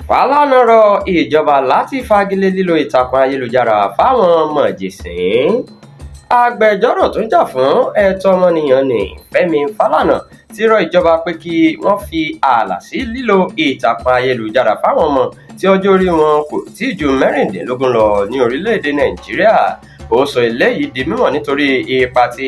Fálànà rọ ìjọba láti fagilé lílo ìtàkùn ayélujára fáwọn mọ̀jẹ̀sín. Agbẹjọ́rò tó ń jà fún ẹ̀tọ́ ọmọnìyàn ní Fẹ́mi Fálànà ti rọ ìjọba pé kí wọ́n fi ààlà sí lílo ìtàkùn ayélujára fáwọn ọmọ tí ọjọ́ orí wọn kò tíì ju 16 lọ ní orílẹ̀-èdè Nàìjíríà. Ó sọ eléyìí di mímọ̀ nítorí ipa tí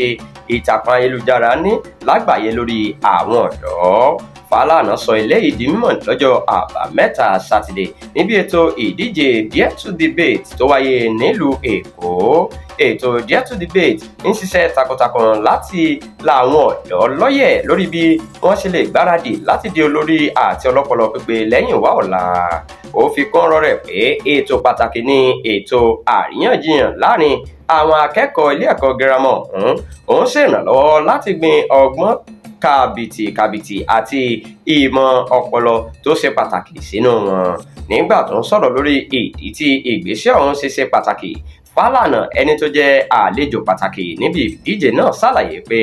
ìtàkùn ayélujára ní lágbàáyé lórí àwọn ọ̀dọ́. Fálànà sọ eléyìí di mímọ̀ lọ́jọ́ Àbámẹ́ta Sátidé níbi ètò ìdíje Dare to Debate tó wáyé nílùú Èkó. Ètò Dare to Debate ń ṣiṣẹ́ takuntakun láti la àwọn ọ̀dọ́ lọ́yẹ̀ lórí bí wọ́n ṣe lè gbáradì láti di olórí àti ọlọ́pọlọ pípé lẹ́yìn wá ọ̀la. Ó fi kún ọ̀rọ̀ rẹ̀ pé ètò pàtàkì ní ètò àríyànjiyàn láàrin àwọn akẹ́kọ̀ọ́ ilé ẹ̀kọ́ girama ọ̀hún òun ṣèrànlọ́wọ́ láti gbin ọgbọ́n kàbìtìkàbìtì àti ìmọ̀ ọpọlọ tó ṣe pàtàkì sínú wọn. Nígbà tó ń sọ̀rọ̀ lórí ìdí tí ìgbésẹ̀ ọ̀hún ṣe ṣe pàtàkì, Fálànà, ẹni tó jẹ́ àlejò pàtàkì níbi ìdíje náà, ṣàlàyé pé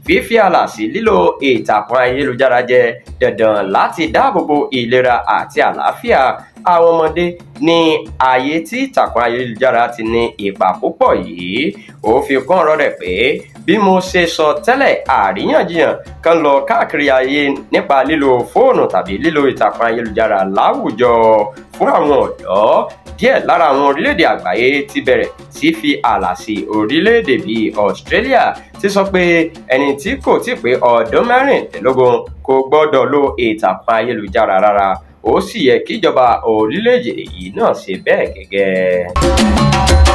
fífi ààlà sí lílo ìtàkùn ayélujára jẹ́ dandan láti dáàbò bo ìlera àti àlàáfíà àwọn ọmọdé ní ayé tí ìtàkùn ayélujára ti ní ipa púpọ̀ yìí. Ó fi kún ọ̀rọ̀ rẹ̀ pé bí mo ṣe sọ tẹ́lẹ̀, àríyànjiyàn kan lọ káàkiri ayé nípa lílo fóònù tàbí lílo ìtàkùn ayélujára láwùjọ fún àwọn ọ̀dọ́. Díẹ̀ lára àwọn orílẹ̀-èdè àgbáyé ti bẹ̀rẹ̀ sí fi ààlà sí. Orílẹ̀-èdè bíi Australia ti sọ pé ẹni tí kò tíì pé ọdún 16 kò gbọ́dọ̀ lo ìtàkùn ayélujára rárá. Ó sì yẹ kíjọba orílẹ̀-èdè yìí náà ṣe bẹ́ẹ̀ gẹ́gẹ́.